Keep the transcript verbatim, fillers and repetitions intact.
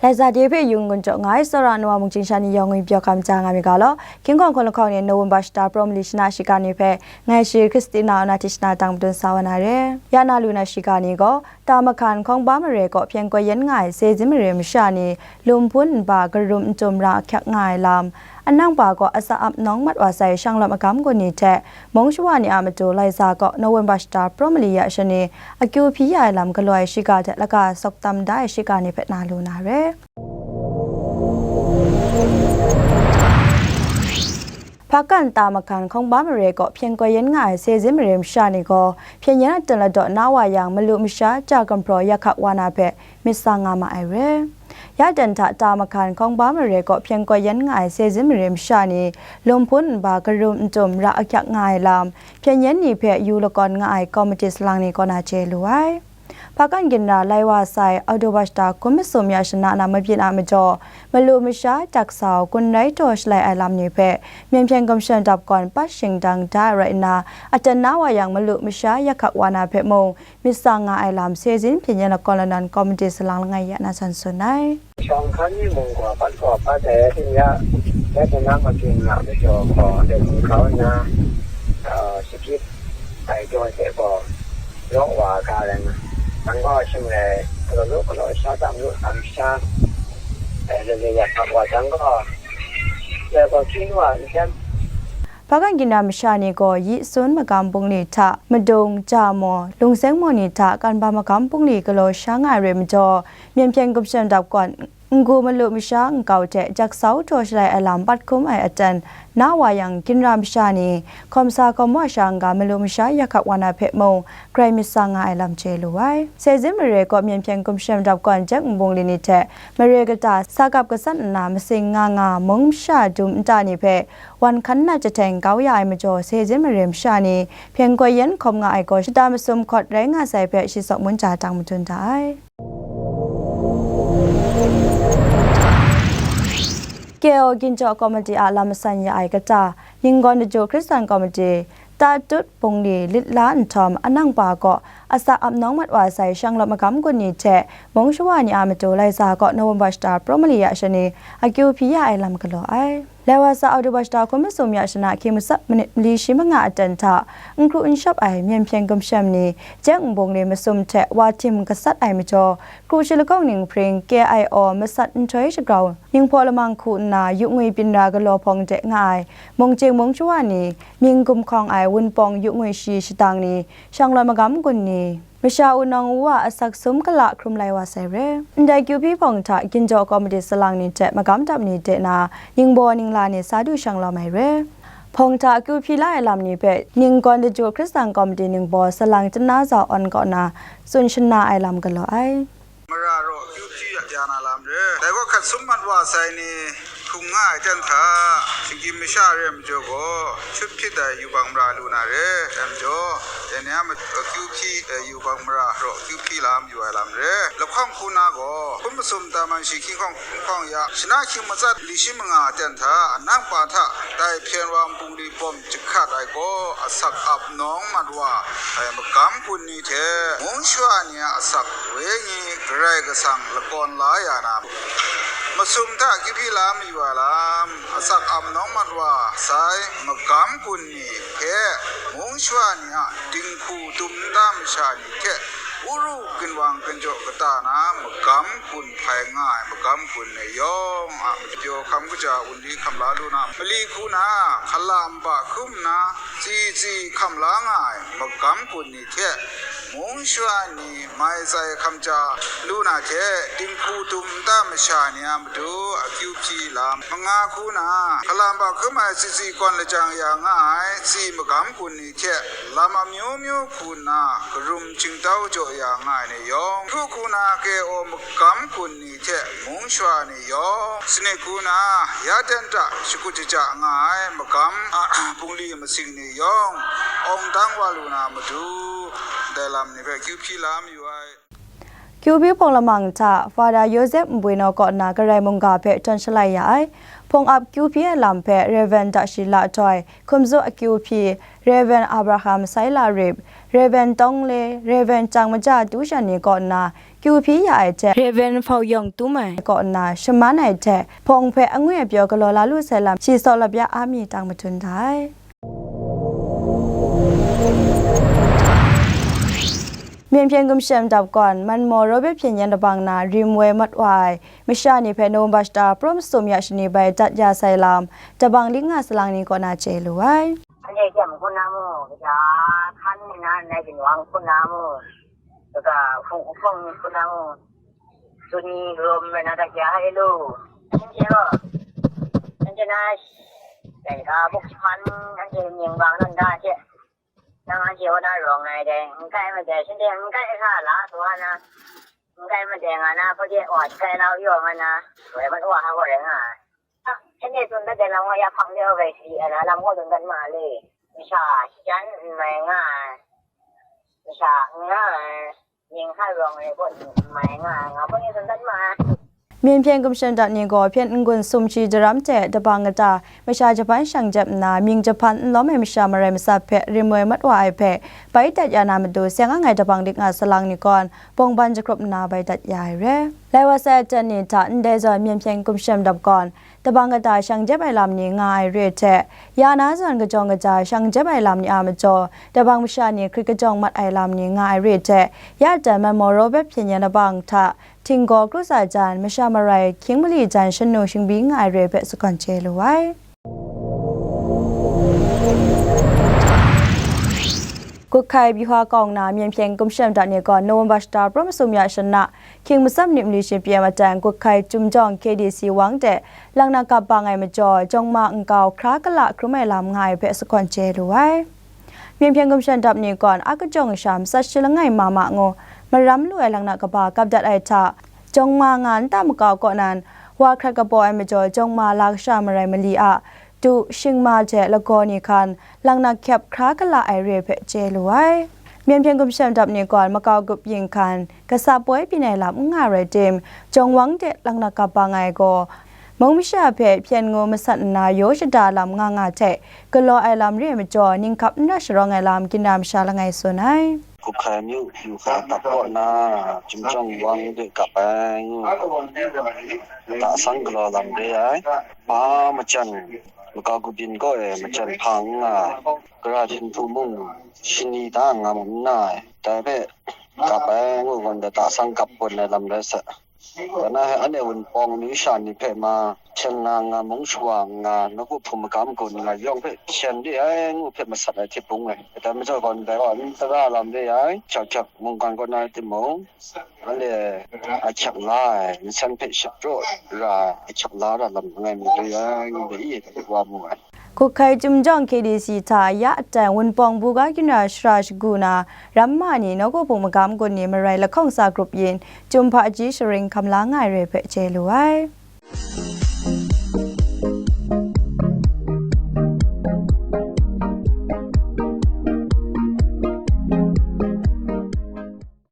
Lai sa de hpe yung gun jaw nga ai, tsawra ai wa mung chyingsha ni yawng ngwi pyaw hkam ja nga mi ga law, King Kawng hkun lahkawng ni November shata praw mali shana shiga ni hpe, ngai shi Christina Ona Tishna dang madun sa wa na re. Ya na lu na shiga ni gaw, Tamakhan hkawng ba mare kaw hpyen koi yen nga ai sezin mare masha ni, lum hpun nba karum ntum ra ahkyak nga ai lam, anang pa kaw asak ap nawng mat wa sai shanglawt magam gun ni hte, mung shawa ni a matu Lai sa kaw November shata praw mali ya shani, akyu hpyi ya ai lam galaw ai shiga hte laga sawk tam da ai shiga ni hpe na lu na re. Hpakan Tamakhan hkawng ba mare kaw hpyen koi yen nga ai sezin mare masha ni gaw, hpyen yen a ten ladaw na wa yang, malu masha ja gumhpraw yak hkak wa na hpe myit tsang nga ma ai re. Ya ten hta Tamakhan hkawng ba mare kaw hpyen koi yen nga ai sezin mare masha ni, lum hpun nba karum ntum ra ahkyak nga ai lam, hpyen yen ni hpe yu lakawn nga ai komiti salang ni kaw na chye lu ai. Hpakan ginra lai wa sai, October shata hkun masum ya shana na mabyin a majaw, malu masha, taksau, gun rai taw shalai ai lam ni hpe, Myen hpyen gumshem dap gawn pat shingdang da ai rai nna, a ten na wa yang, malu masha yak hkak wa na hpe mung, myit tsang nga ai lam, sezin hpyen yen lakawn lanawn komiti salang langai ya na san tsun ai. Shawng hkan mi mung gaw, pat gaw pat ai, hpyen ya, ya ten na mabyin a majaw gaw, dai hkau nna, uh, shachyip ai jaw hte gaw, raw wa ga rai nga, nang gaw shing rai, galaw lu galaw sha, tam lu tam sha, ai, lale ya hkak wa jang gaw, dai gaw hpyi wa nsen. Hpakan ginra masha ni gaw yi sun magam bungli hta, madung, ja maw, lungseng maw ni hta, kan ba magam bungli galaw sha nga ai re majaw, Myen hpyen gumshem dap gawn, Ngu malu masha nkau hte jak sau htaw shalai ai lam pat hkum ai aten na wa yang, ginra masha ni hkawm sa hkawm wa sha n-ga malu masha yak hkak wa na hpe mung, grai myit tsang nga ai lam chye lu ai. Sezin mare kaw myen hpyen gumshem dap gawn jek nbungli ni hte mare kata sa gap gasat nna masing nga nga mung masha dum nta ni hpe wan hkan na jahten kau ya ai majaw, sezin mare masha ni hpyen koi yen hkawm nga ai gaw shata masum hkawt rai nga sai hpe shi tsawk mun ja dang madun da ai. K O Ginjaw Komiti a lam masan ya ai kata, Ninggawn Daju Hkristan Komiti, Tatut Bungli lit la nhtawm, anang pa kaw asak ap nawng mat wa sai shanglawt magam gun ni hte mung shawa ni a matu Lai sa kaw November shata praw mali ya shani akyu hpyi ya ai lam galaw ai. Lai wa sa October shata hkun masum ya shana hkying matsat minit mali shi manga aten hta, n hkru n shawp ai myen hpyen gumshem ni, jeng nbungli masum hte wa htim gasat ai majaw, kru shi lahkawng ning hpring K I O masat nhtoi shagrau ninghpaw lamang hku nna, yu ngwi byin ra galaw hpawng de nga ai, mungchying mung shawa ni, mying gumhkawng ai wunpawng yu ngwi shi shadang ni, shanglawt magam gun ni, masha wunawng wu wa asak sum kala hkrum lai wa sai re. Ndai kyu hpyi hpawng hta Ginjaw Komiti salang ni hte magam dap ni de na, ningbaw ningla ni sa du shanglawm ai re. Hpawng hta akyu hpyi la ai lam ni hpe Ninggawn Daju Hkristan Komiti ningbaw salang Chyanna Za Awn kaw na tsun shana ai lam galaw ai. Mara raw akyu hpyi ya na lam re. Dai gaw hkat sum mat wa sai ni hkrung nga ai ten hta, shinggyim masha re ai majaw gaw, shut hpyit ai yubak mara lu na re. Dai majaw, dai ni a ma-, akyu hpyi, eh, yubak mara raw akyu hpyi la mayu ai lam re. Lahkawng hku na gaw, hkun masum taman shi hkying hkawng hkying hkawng ya, shana hkying matsat li shi manga ten hta, anang pa hta, dai hpyen wa nbungli bawm jahkrat ai gaw, asak ap nawng mat wa ai magam gun ni hte, mung shawa ni a asak wenyi Karai Kasang lakawn la ya na, masum hta kyu hpyi la mayu ai lam, asak ap nawng mat wa sai magam gun ni hte, mung shawa ni a dinghku dum nta masha ni hte, uru ginwang ginjaw kata na magam gun hpai nga ai magam gun ni yawng a, majaw hkam kaja wunli hkam la lu na, mali hku na, hkala nba hkrum nna, tsi tsi hkam la nga ai magam gun ni hte, mung shawa ni mai tsai hkam ja lu na hte, dinghku dum nta masha ni a matu akyu hpyi lam manga hku na, hkala nba hkrum ai tsi tsi kawn lajang ya nga ai tsi magam gun ni hte, lam amyu myu hku nna, karum chingtau jaw ya nga ai ni yawng, hkru hku na, K O magam gun ni hte mung shawa ni yawng, sanit hku na, ya ten hta shakut shaja nga ai magam a bungli masing ni yawng, awng dang wa lu na matu, ndai lam ni hpe kyu hpyi la mayu ai. Kyu hpyi hpawng lamang hta, Fada Yawsep Nbwi Naw kaw na Karai mungga hpe htawn shalai ya ai. hpawng ap kyu hpyi ai lam hpe Rev. Dashila Htoi, hkum tsup akyu hpyi Rev. Abraham Saila Rip, Rev. Tawng Le, Rev. Chyang Maja Tu Shan ni kaw nna kyu hpyi ya ai hte, Rev. Hpau Yawng Tum Ai kaw nna shaman ai hte, hpawng hpe angwi apyaw galaw la lu sai lam shi saw lap ya a mi tang madun da ai. Myen hpyen gumshem dap gawn, Manmaw Robert Hpyen Yen Labang na rim woi mat wa ai masha ni hpe November shata prum sum ya shani bai dat ya sai lam, dabang lik nga salang ni kaw na chye lu ai. Anhte kyem hkun na mu, kaja hkan nna ndai ginwang hkun na mu, kaga hpung hpung ni hkun na mu, tsun ni rum rai na dat ya hai lu. Anhte gaw, anhte na, dai ga buk jahpan, anhte mying bang nan da hte, nang anhte wa na rawng ai dai, n kai madai, shanhte n kai hkra la du wa na, n kai madai nga na, hpaje wa shakai lau yaw nga na, woi mat wa ha gaw rai nga ai. Shanhte tsun dat ai lam gaw ya hpang de ai bai si ai na, lam gaw tsun dat ma le, masha shajan n mai nga ai, masha n nga ai, mying hkra rawng ai gaw n mai nga ai, nga hpaje tsun dat ma ai. Myen hpyen gumshem dap ni gaw hpyen n-gun sumshi daram hte dabang kata masha jahpan shang jep nna, mying jahpan n lawm ai masha marai masat hpe rim woi mat wa ai hpe bai dat ya na matu, seng ang ai dabang lik nga salang ni kaw, bawngban jahkrup nna bai dat ya ai re. Lai wa sai aten ni hta ndai zawn myen hpyen gumshem dap gawn, dabang kata shang jep ai lam ni nga ai re hte, ya na zawn kajawng kaja shang jep ai lam ni a majaw, dabang masha ni hkrit kajawng mat ai lam ni nga ai re hte, ya dan Manmaw Robert Hpyen Yen Labang hta, Htinggaw kru tsa jan, masha marai hkying mali jan shanu shingbyi nga ai re hpe sagawn chye lu ai. Gukhai Byuha Kawng na myen hpyen gumshem dap ni gaw November shata prum sum ya shana, hkying matsam ni mali shi pyi ai matan Gukhai Chyum Jawng K D C wang de laknak kap bang ai majaw, jawng ma nkau hkra kala hkrum ai lam nga ai hpe sagawn chye lu ai. Myen hpyen gumshem dap ni gawn a kajawng sha matsat shi langai ma ma ngu maram lu ai laknak kaba kap dat ai hta, jawng ma nga nta makau kaw nan, wa hkrat kabaw ai majaw jawng ma la kasha marai mali a, tu, shingma hte lagaw ni hkan, laknak hkyep hkra kala ai re hpe chye lu ai. Myen hpyen gumshem dap ni gawn makau gup yin hkan, kasa poi byin ai lam n nga rai tim, jawng wang de laknak kap bang ai gaw, mung masha hpe hpyen ngu masat nna yaw shada lam nga nga hte, galaw ai lam re ai majaw, ninghkap n ra sharawng ai lam, ginra masha langai tsun ai. Gukhai myu, Byuha dap kaw na, Chyum Jawng wang de kap ai ngu, ta sang galaw lam re ai, ba majan, makau gup yin kaw e majan hpang nga, gara htinghpu mung, shani ta nga mung n na ai, dai hpe kap ai ngu gawn, ta sang kap gawn ai lam rai sa. Kaw na he, anhte Wunpawng amyu sha ni hpe ma, hpyen nga nga, mung shawa nga, nawku hpung magam gun nga, yawng hpe hpyen re ai ngu hpe masat ai hte bung ai. Dai majaw gawn, dai gaw n tara lam re ai, hkyak hkyak mungkan kaw na rai timung, anhte a hkyak la ai, nsen hpe shapraw ra ai, a hkyak la ra lam langai mi re ai ngu hpe i hpe wa mu ai. Gukhai Chyum Jawng K D C hta ya aten Wunpawng buga ginra shara shagu na, ramma ni, nawku hpung magam gun ni, marai lahkawng tsa grup yin, Chyum hpaji sharing hkam la nga ai re hpe chye lu ai.